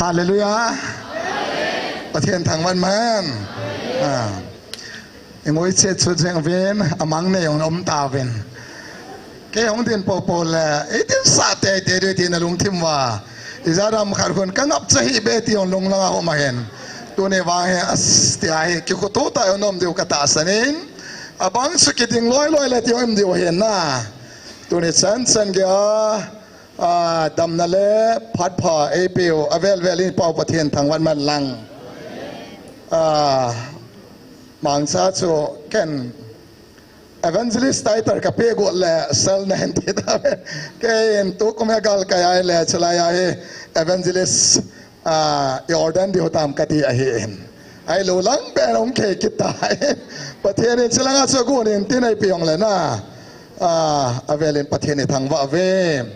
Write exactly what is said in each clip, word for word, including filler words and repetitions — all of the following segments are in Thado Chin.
Hallelujah. Pathen thangvah hen. Ah. Ingoi chet chu jeng uvin, amang nei jong um tauvin. Kei hung din popo le, i din sa teitei diu ti na lungthim uva. Ijat ham khat khun ka ngap cha hih beh ti jong lunglang a um ahin. Tuni vang hi, as, tia hi, kikhutup tah in um diu ka tahsan in. Abang chu kiding loi loi le ti jong um diu ahin na. Tuni chan chan geiya, ah, damna le phat pha eipeu, avel vel in Pau Pathen thangvah hen lang. Ah, mangcha chu ken evangelist title ka pe got le sel na hen ti ta ve. Kei in tukum a gal ka jai le chulai a hi evangelist, ah, i ordain diu tam ka ti ahin. Ahilou lang pen hung khel kit ta. Pathen in chulang a chu gon in tin eipe jong le na. Ah, avel in Pathen i thangvah uve.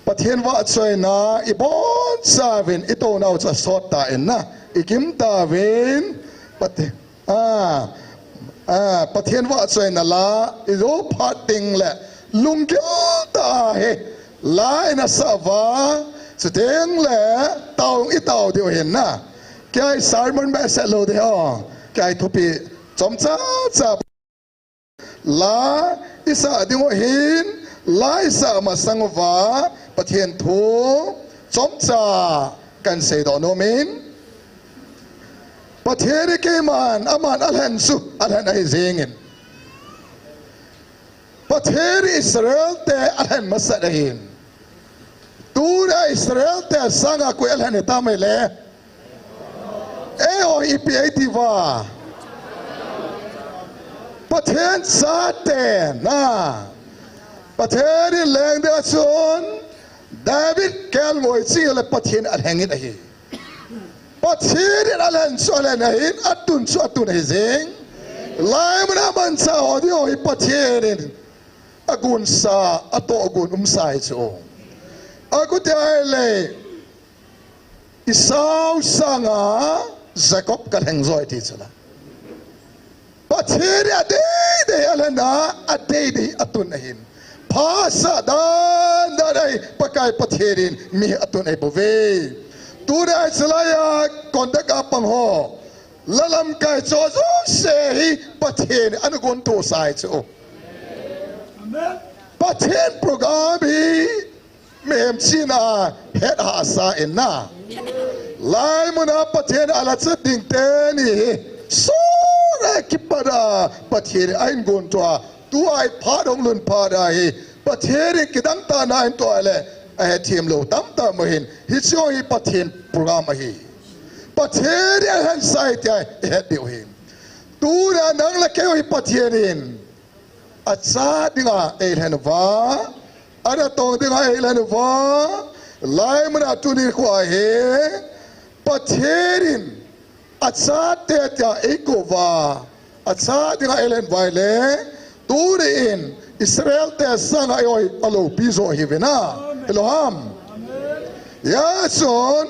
Pathen vahchoina i boncha uvin i tounau chu asot ta in na. I gim tauvin Pathen, ah, ah, Pathen vahchoina la i jou phat ding le lunggil tah a hi la i na sah uva, chuteng le tao i tao diu ahin na. Kei sermon message lou ding ahi. Kei thupi chomcha cha. La i sah diu ahin, la i sah masang uva, Pathen thu chomcha kan seidoh nom in. Pathen in keiman, aman alhen chu, alhen ahi jeng in. Pathen in Israel te alhen masat ahin. Tuna Israel te sanga koi alhen hitam ahile. Eiho ipi eiti uva. Pathen chate na. Pathen in leng ding a chun David kelngoi ching le Pathen alhen in ahi. Pathen in alhen chu alhen ahin, atun chu atun ahi jeng. Laimun a mancha ho ding ho hi Pathen in agonsa, atoh gon umsa ahi chu. Akut a ahile, Esau sanga Jacob kalheng jo ahi ti chu la. Pathen in adei dei alhen a, adei dei atun ahin. Phat asah dan dan a hi Pakai Pathen in mi atun ahi bouve. Tuna hi chulai a conduct a pang ho, la lamkai cho jouse hi Pathen in ana gontohsa ahi chu. Pathen program hi mihem chihna het hahsa in na. Laimun a Pathen a la chat ding teni hi sot a kipat a Pathen in ahin gontoh a, tua hi phat hung lhun phat a hi Pathen in kidang tah a ahin toh a le ahethem lou tamtah um ahin, hiche hi Pathen program ahi. Pathen in alhensa ahi tia i het diu ahi. Tuna nang le kei hi Pathen in achat dinga eilhen uva, anatong dinga eilhen uva, laimun a tuni nikho hi Pathen in achate tia eikou uva, achat dinga eilhen uva ahile, tuni in Israel te sanga eiho hi aloupi jo ihiuve na. Hilou ham? Hijeh chun,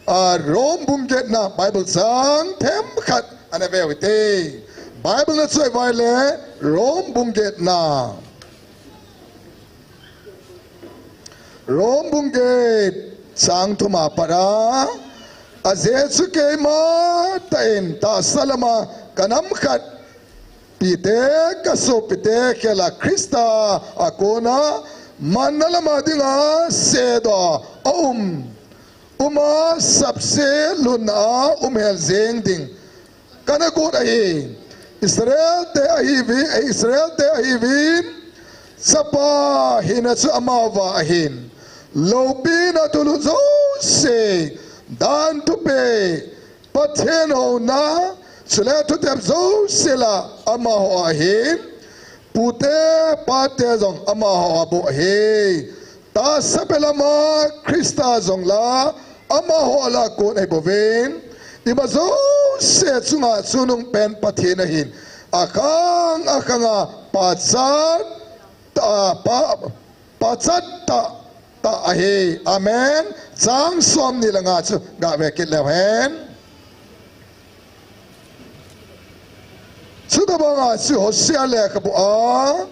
a, Rome bung getna Bible chang themkhat ana ve u hite. Bible na choi uva ahile, Rome bung getna. Rome bung get chang thum a pat a, ajeh chu keima tah in tahsa lama ka nam khat pite, ka sopite khel a Christa a kona manna lama dinga sedoh a um, um a sapse lhunna a um hel jeng ding kana got ahi. Israel te ahiuvin, Israel te ahiuvin, chapa hina chu amauva ahin, loupina thulhut jouse, dan thupeh, Pathen houna, chule thutep jouse la amaho ahin, pute pate jong amaho a bou ahi. Tahsa be lama Christa jong la amaho la kon ahi bouvin, ima jouse chunga chungnung pen Pathen ahin, akhang akhanga pachat tah, pa, pachat tah tah ahi. Amen. Chang somni le nga chu gave kit leu hen. Chutobanga chu Hosea lekhabu a,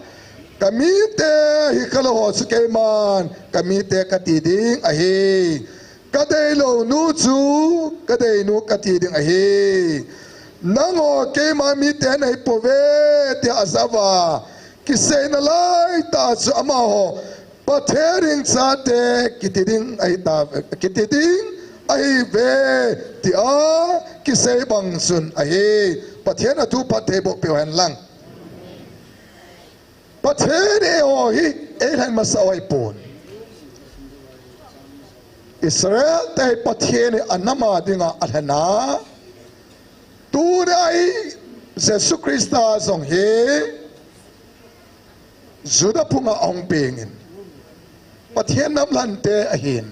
ka mite hi kalo ho chu keiman ka mite kati ding ahi. Ka deilou nu chu ka deinu ka ti ding ahi. Nangho keima mite nei pouve, tia ajah uva, kiseina laitah chu amaho Pathen in chate kiti ding ahi ta, kiti ding ahiuve, tia kisei bang chun ahi. Pathen in athu phattheiboh peh hen lang. Pathen eiho hi eilhen masa u ahipon. Israel te Pathen in anam a dinga alhen a. Tuna hi Jesu Christa jong hi Juda phunga ahung pengin, Pathen namlhen te ahin.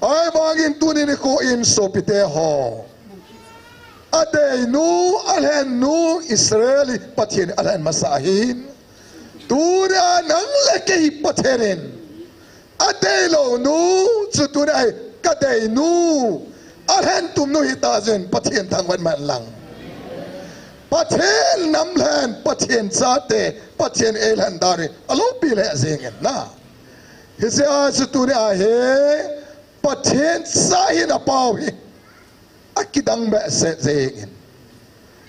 Ahivangin tuni nikho in sopite ho, adeinu, alhennu Israel hi Pathen in alhen masa ahin. Tuna nang le kei Pathen in adeilou nu chu tuna hi ka deinu, alhen tum nu hita jeh in Pathen thangvah man lang. Pathen namlhen, Pathen chate, Pathen eilhen dan hi alopi lheh jengin na. Hijeh a chu tuni a hi Pathen cha hina pau hi akidang behseh jengin.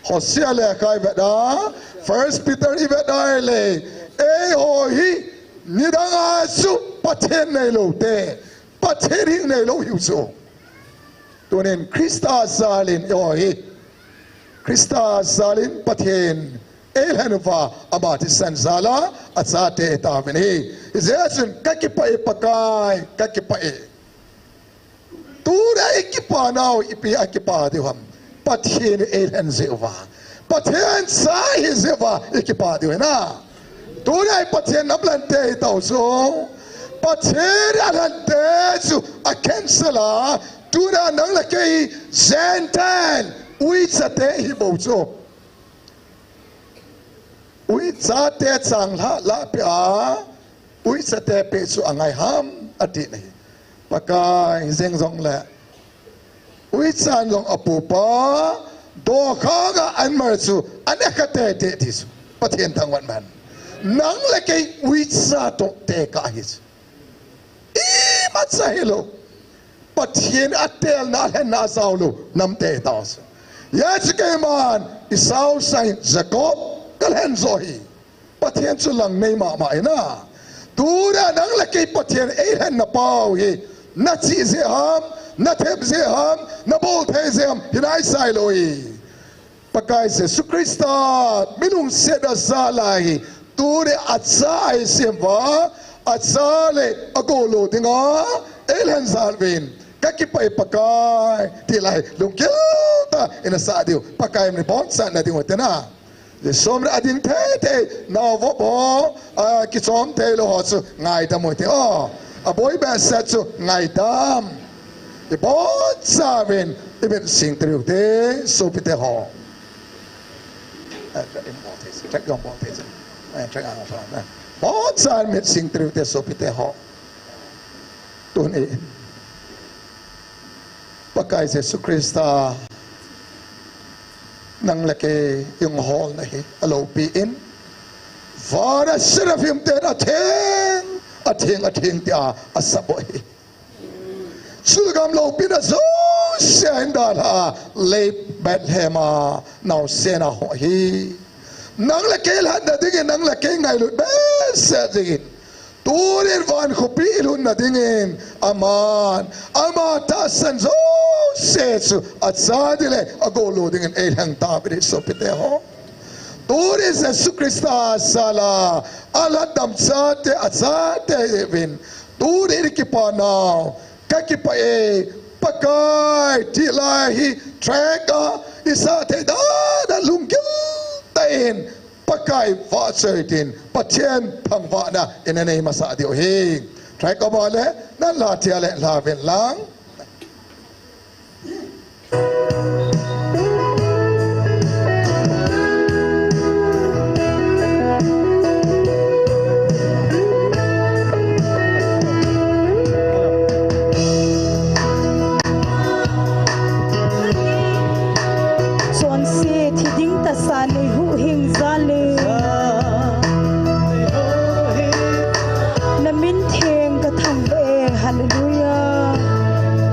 Hosea lekha i vet a, First Peter i vet a le, eiho hi nidang a chu Pathen neilou te, Pathen hing neilou hiu chu. Tunin Christa jalin eiho hi, Christa jalin Pathen eilhen uva, ama thisan jal a achate tauvin ahi. Hijeh chun ka kipah e Pakai, ka kipah e. Tuna i kipa nau ipi a kipa diu ham? Pathen eilhen jeh uva, Pathen cha ihi jeh uva i kipa diu hina. Tuna i Pathen namlhen te i tao chu, Pathen alhen te chu a cancel a, tuna nang le kei Gentile, uicha te ihi bou chu. Uicha te changlhah lah peh a, uicha te peh chu angai ham ati nahi. Pakai jeng jongle, uichan jong apupa, dokhanga anmar chu anekha tete ti chu. Pathen thangvah man. Nang le kei uicha toh tekah ahi chu. Imacha hilou. Pathen atelna, alhenna ajao lou nam te tao chu. Hijeh chun keiman Esau sangin Jacob kalhen jo ahi. Pathen chu lang nei mama hina. Tuna nang le kei Pathen eilhenna pau hi, na chih jeh ham, na thep jeh ham, na bol thei jeh ham, hinai sai lou hi. Pakai Jesu Christa, mi lungset a jal a hi, tuni acha ahi sem uva, acha le agolu dinga eilhen jal uvin, ka kipah e Pakai, ti lai, lunggil tah in asah diu, Pakai min iboncha na diu te na. Jesu min a ding thei thei, nao vop ho, a, kichom thei lou ho chu ngaidam u te o. Aboi behseh chu ngaidam. Iboncha uvin, i mit sing tariu te, sopite ho. Eh, track in bol thei, track in bol thei, eh, track in bol thei. Iboncha uvin mit sing tariu te, sopite ho. Tuni Pakai Jesu Christa, nang le kei i hung holna hi alopi in, vana seraphim ten atheng, atheng, atheng tia asap u ahi. Chulgam loupina jouse ahin dalha a, lei Bethlehem a naosen ahung hi. Nang le kei lhatna dingin, nang le kei ngailut behseh dingin, tunin van khopi i lhunna dingin, aman, ama tahsan jouse chu acha ding le agolu dingin eilheng tauvin ahi sopite ho. Tuni Jesu Christa jal a, alhatdam chate, achate uvin, tuni i kipa nau, ka kipah e, Pakai, ti lai hi, track a, i sah thei dan a lunggil tah in, Pakai vahchoi tin, Pathen thangvahna i na nei masa diu ahi. Track a bol le, na la thei le, la uvin lang. Chonse thi ding tahsa nei huhhing jal e. Na min theng ka thangvah e, hallelujah.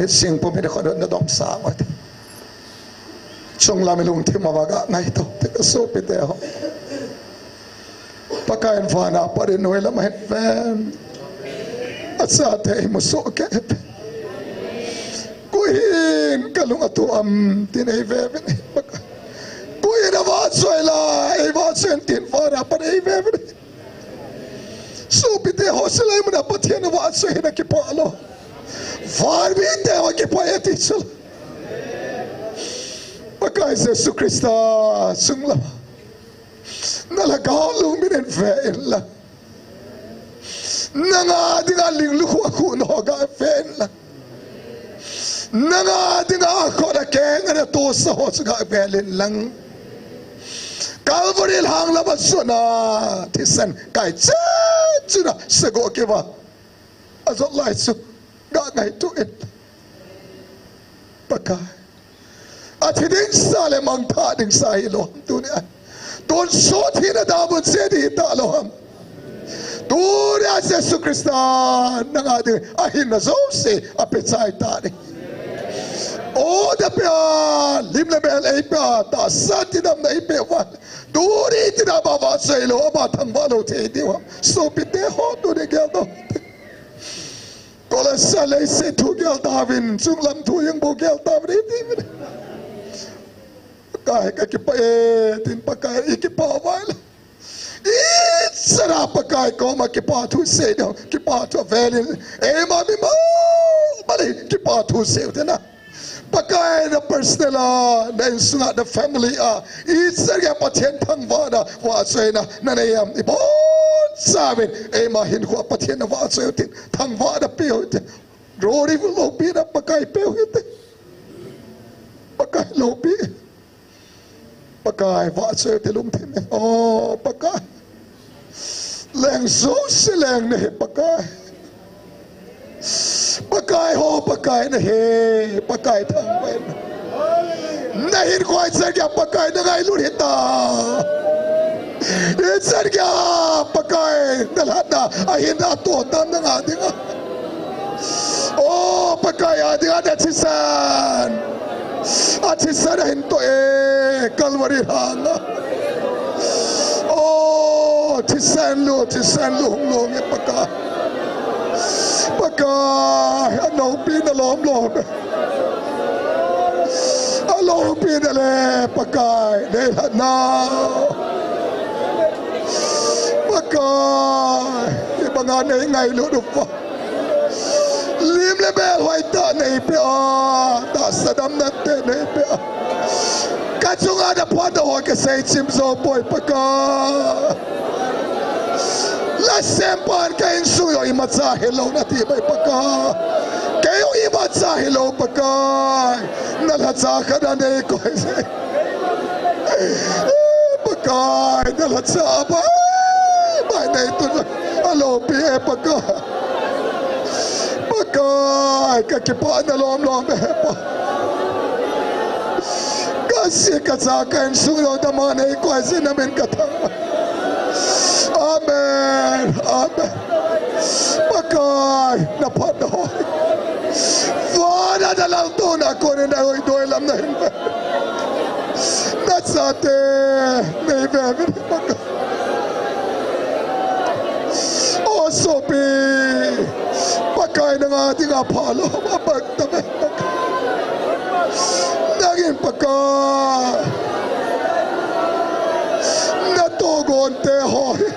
Singpum in khonung na dom sang ati. Chunglam in lungthim a va ga ngaito te ka sopite ho. Pakai in vana pat in noilam ahin ven. Achate imu soh kei. Koi hin ka lung atoh am tin eive uvin. Koi hin avahchoi la, eivahchoi in tin vana pat eive uvin. Sopite ho, hilai muna Pathen avahchoi hi na kipah lou. Van mite ho kipah e ti chu. Pakai Jesu Christa chunglam. Na lhagao lungmin in ve in lang. Nanga dinga ling lukhuh akhuh na ho ga ve in lang. Nanga dinga akhut akeng ana tosa ho chu ga ve in lang. Calvary lhang lama chun a thisan kai chet chun a sagoh kivah ajot lai chu ga ngaito in. Pakai, athi ding sa le mangthah ding sa hilou ham tuni a. Tonsot hina damun che ding hita lou ham. Tuni a Jesu Christa nanga ding ahinna jouse apeh chai ta ding. O, da pia, lim le mel eipea, tahsa tidamna eipeh uva. Tuni tina ama vahchoi lou, ama thangvah lou thei diu ham. Sopite ho, tuni gel doh. Kolose leiset thu gel tauvin, chunglam thu jong bou gel tauvin, iti uvin. Pakai ka kipah e, tin Pakai i kipah uva le. Ichan a Pakai koma kipa thu sei ding, kipa thu avel in. Eima mimal, bali, kipa thu sei u te na. Pakai na personal a, na insunga, na family a, ichan geiya Pathen thangvahna, vahchoina, na nei am, ibonchauvin, eima hinkhoa Pathen na vahchoi u tin, thangvahna pe u tin. Glory loupina Pakai pe u hite. Pakai loupi. Pakai vahchoi u te lungthim e. O Pakai. Leng jouse leng nahi Pakai. Pakai ho Pakai nahi, Pakai thangvah in. Na hinkhoa ichan geiya Pakai na ngailut hita. Ichan geiya Pakai na lhatna ahin atoh tam nanga dinga. O Pakai a dinga na thisan. Athisan ahin toh e, Calvary lhanga. O, thisan lou, thisan lou hung lou nge Pakai. Pakai, aloupina lom lom e. Aloupina le Pakai, nei lhatna. Pakai, ibanga nei ngailut uva. Lim le mel hoitah neipeh a, tahsa damna te neipeh a. Ka chunga na phatna ho ka seichim jou poi Pakai. Lasempan ka insung jong imacha hilou nati bai Pakai. Kei jong imacha hilou Pakai. Na lhacha khat a neikoi sei. Pakai, na lhacha bai, bai neitun aloupi e Pakai. Pakai, ka kipana lom lom e Pa. Ka si ka cha ka insung jong dama neikoi jeh in na min ka thangvah. Amen. Amen. Pakai, na phatna ho. Vana na laltouna a kon in na hoidoi lam nahin ve. Na chate nei ve uvin Pakai. O sopi, Pakai nanga dinga phalou abang tave Pakai. Nangin Pakai, na tohgon te ho hi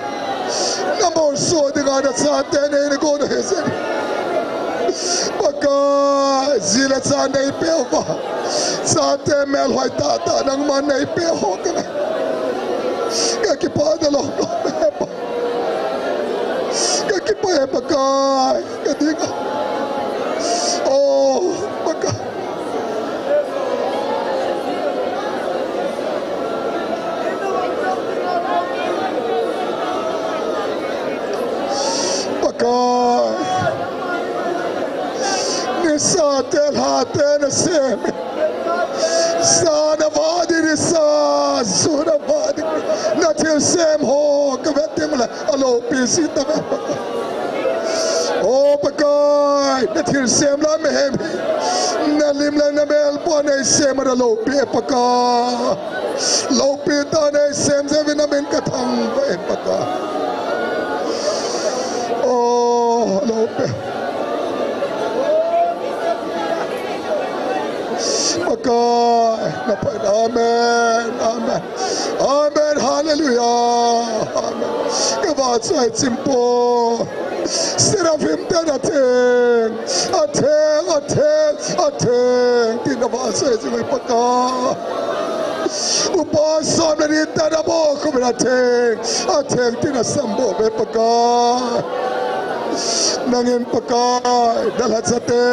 na molso dinga na chate nei na gon ahi jeh in. Pakai, ji le cha neipeh uva. Chate melhoi tahtah nangman neipeh ho ka ngai. Ka kipana lom lom e Pa. Ka kipah e Pakai. Ka dinga. O Pakai. Pakai. Nisa te lha te na sem. Sa na vah ding, nisa, ju na vah ding. Na thilsem ho ka vet teng le aloupi ji tave Pakai. O Pakai. Pakai, na thilsem lah mihem hi. Na lim le na mel pon nei sem a na loupi e Pakai. Loupi tah nei sem jeh uvin na min ka thangvah e Pakai. Oh, loupi. Pakai, na pha. Amen, amen. Amen, hallelujah. Amen. Ka vahchoi chim poi. Seraphim ten atheng, atheng, atheng, atheng tin na vahchoi chim e Pakai. Upa som le ni ten abohkhup in atheng, atheng tin na samboh e Pakai. Nangin Pakai, na lhacha te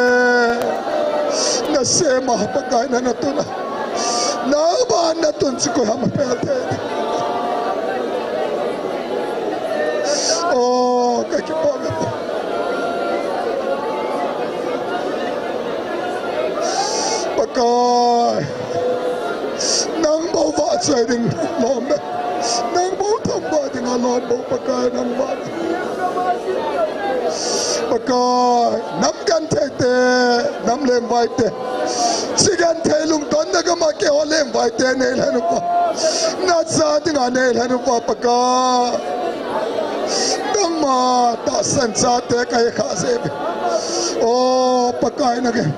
na sem a Pakai na na tun a. Nangma na tun chu koi ham apel thei ding. Oh, ka kipah e. Pakai, nang bou vahchoi ding lom e. Nang bou thangvah ding alom bou Pakai nangma. Pakai, nam genthei te, nam lengvai te. Chi genthei lungdonna gam a keiho lengvai te nei lhen uva. Na cha dinga nei lhen uva Pakai. Nangma tahsan chate ka hi kha jeh uve. Oh, Pakai nangin.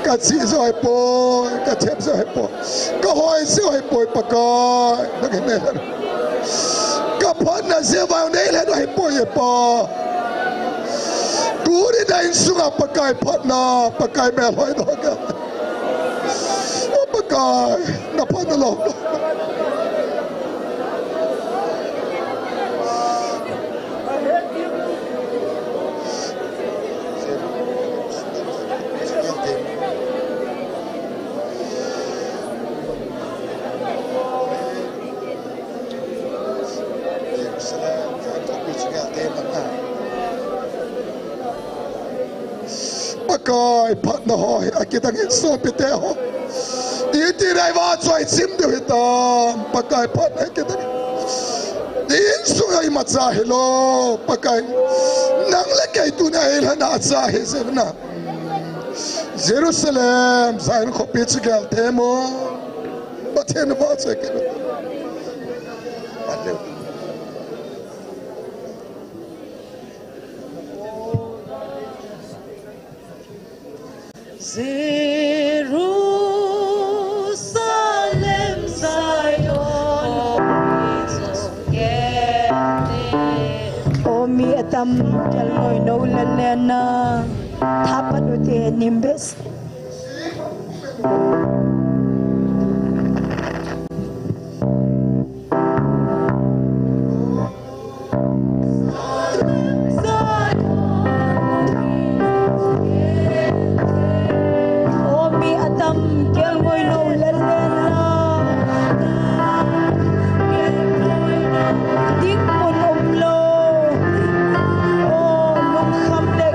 Ka chih jeh u ahipoi, ka thep jeh u ahipoi. Ka hoi jeh u ahipoi Pakai. Nangin nei lhen. Ka phatna jeh uva nei lhen u ahipoi e Pa. Tuni na insunga Pakai phatna, Pakai melhoi doh ka. Oh Pakai, na phatna lom. Pakai phatna ho hi akidang in sopi te ho. Iti nai vahchoi chim diu hitam, Pakai phatna hi kidang. Insunga imacha hilou, Pakai. Nang le kei tuni a eilhen a acha hi jeh uvin a. Jerusalem, Zion khopi chu gel thei mo. Pathen vahchoi kit. Jerusalem, Zion, O mi atam, kelngoi nou lelen na, thapat u te nim bes. O mi atam, kelngoi nou lelen la. Ding mun umlou. O lungkham le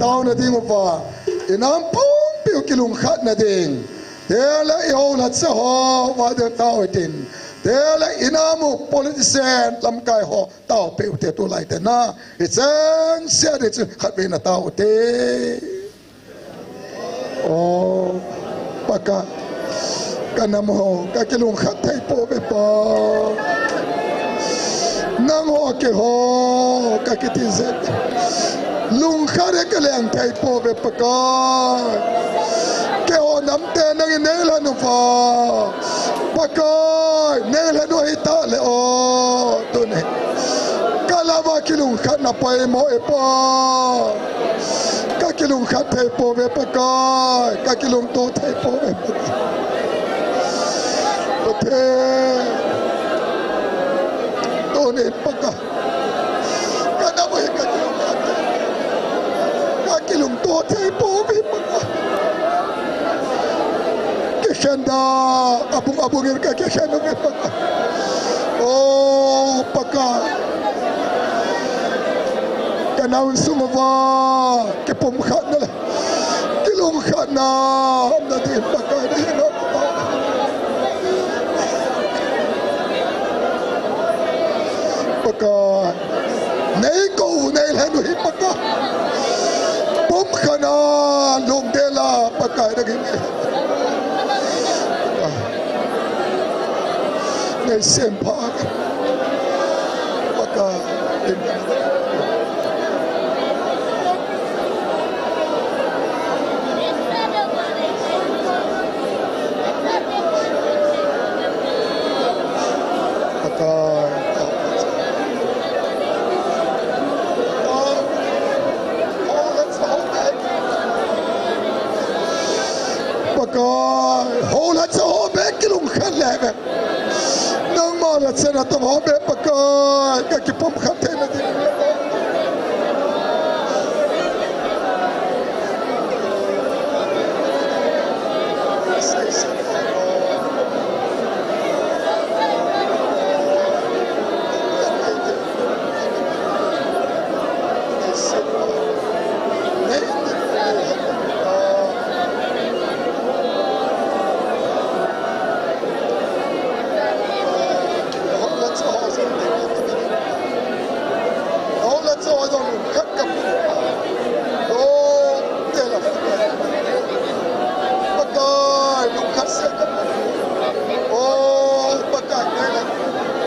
Taona ding uva, inam pumpi u kilungkhat na ding. Tele i houlhacha ho, va de tao itin. Tele inam u politician lamkai ho, tao pe u te tulai te na. I cheng sia de chu khat ve na tao te. O, Pakai. Ka nam ho, ka kilungkhat thei pouve Pa. Nang ho keiho, ka kiti jep. Lungkhat e ka leng thei pouve Pakai. Keiho nam te nangin nei lhen uva. Pakai, nei lhen u hita le o. Tuni. Ka lama kilungkhat na poimo e Pa. Ka kilungkhat thei pouve Pakai, ka kilungto thei pouve Pakai. Pathen. Tuni Pakai. Ka nam u hi ka kilungkhat thei. Ka kilungto thei pouve Pakai. Kikhen da, abung abung in ka kikhen uve Pakai. O Pakai. Ka nam sung uva, kipumkhat na le. Kilungkhat na, na ding Pakai na hin. Pakai. Nei kou u, nei lhen u hi Pakai. Pumkhat na, lungdel a Pakai na hin. Nei sempha. Pakai. Pakai. Pakai. Houlhacha ho be kilungkhat le be. Nangma lhacha natong ho be Pakai, ka kipumkhat theina ding. Pakai, lungkhat sel ka. O Pakai,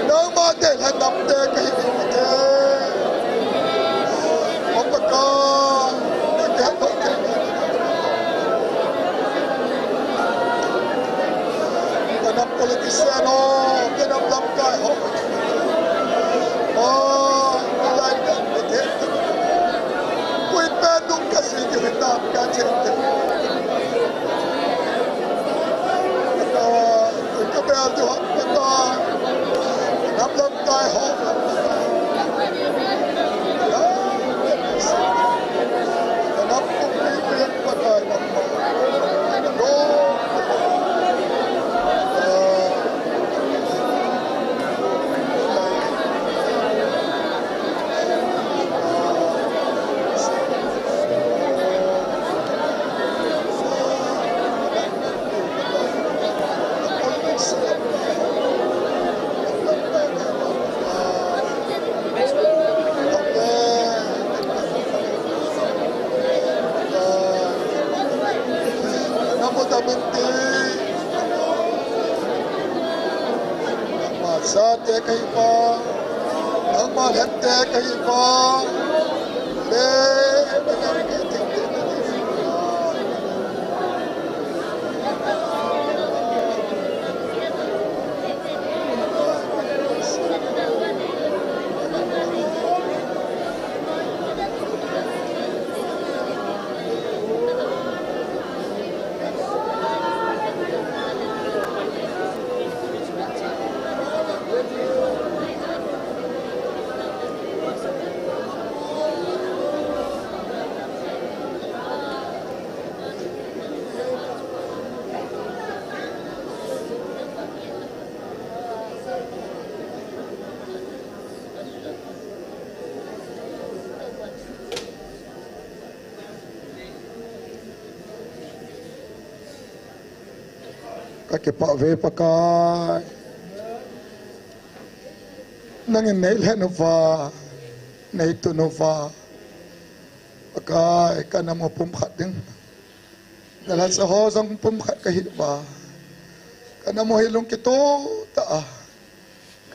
nangma deilhen nam te kahi te. O Pakai, ka nam politician ho, ka nam lamkai ho. O, lai ka te. Koi pe nung ka si ki nam ka che te. Ka bel tu ha, ka nam lamkai ho. Ka nam kum pi pi Pakai nam. Nangma chate kahi pa, nangma lhente kahi pa. Le, Kipah ve Pakai. Nangin nei lhen uva, nei tun uva. Pakai, ka nam u pumkhat ding. Na lhacha ho jong pumkhat ka hi uva. Ka nam u hi lungkitoh tah a.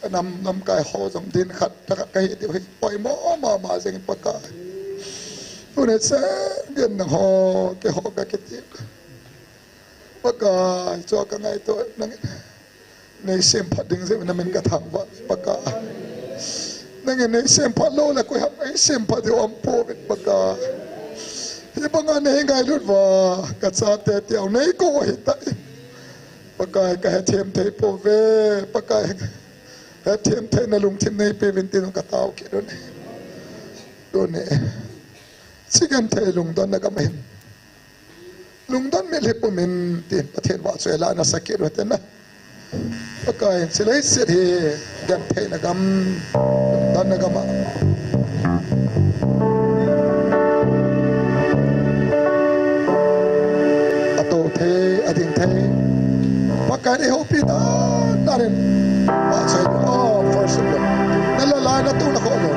Ka nam lamkai ho jong din khat tah khat ka hi diu hi. Poimo mama jeng Pakai. Tuni chan geiyin nangho keiho ka kiti. Pakai, chua ka ngaito nangin. Nei semphat ding jeh in na min ka thangvah Pakai. Nangin nei semphat lou le koi ham nei semphat diu aum pouvin Pakai. Hibanga nei ngailut uva, ka chate teu nei kou ahitai. Pakai ka hethem thei pouve, Pakai. Hethem theina lungthim nei peuvin tin ka tao kit un. Tuni. Chingthei lungdonna gam ahin. Lungdon mitlhi pumin tin Pathen vahchoi la na sakit u hite na. Pakai, chilai sit hi gentheina gam, lungdonna gam a. Ato thei, ading thei. Pakai in eihoupi tan tanin. Vahchoi, oh, first of all. Na la lai na tu na kho lo.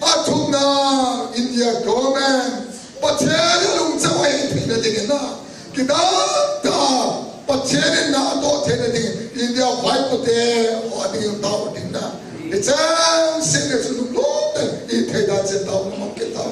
Athumna, India government, Pathen lungchang ahi theina dingin a, kidang tah a, Pathen in na atoh theina dingin, India vaipote ho dingin tao ding na. Hicheng seh le chu lunglhai tah in i thei dan cheh tao, mong kit tao.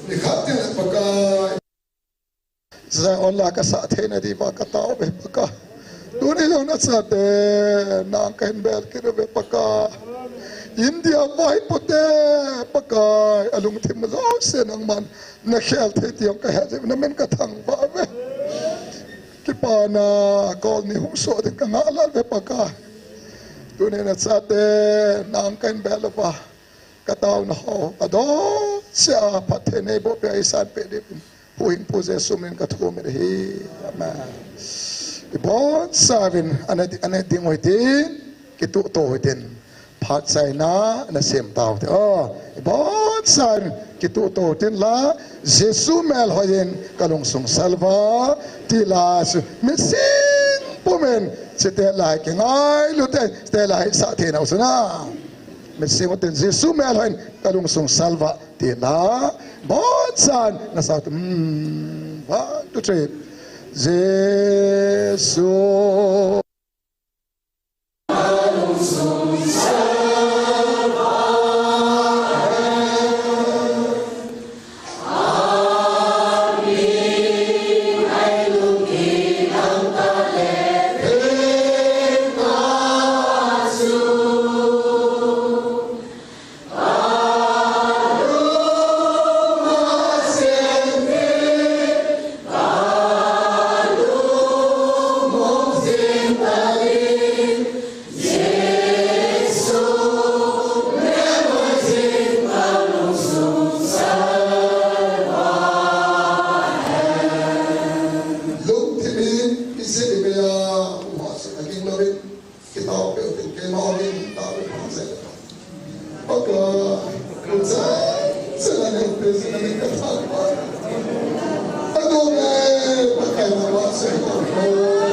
Nikhat teng le Pakai, Zion la kasah theina diuva katao uve Pakai. Tuni jong nachate nang kahin bel kit uve Pakai. India vaipo te Pakai, alungthim jouse nangman nakhel thei ti jong kahet jeh uve, namin kathangvah uve. Kipana kol ni hung soh ding kangah lheh uve Pakai. Tuni nachate nang kahin bel uva, kataona ho adon sea phatthei neiboh peh a eisanpeh diuvin, Huhhingpu Jesu min in kathum in ahi. Amen. Ibonchauvin ana, ana ding u hitin, kituhto u hitin. Phat chaina nasem tau hite. O, ibonchauvin kituhto u hitin la, Jesu melhoiyin kalungsung salva, ti la, misim pumin, chuteng lai kingailu te, chuteng lai sah thei nau chu na. Misim u hitin Jesu melhoiyin kalungsung salva, ti la, bonchan nasah u hitin, hmm, one, two, three. Jesu. Lungthim in ijil ibe a, u ha se a ging lo in. Kitao peh u hitin, keima min tao peh u hitin. Pakai, kucha, chana ne pe, chana ne ka tha pa. Adu ne, Pakai na wa se ko.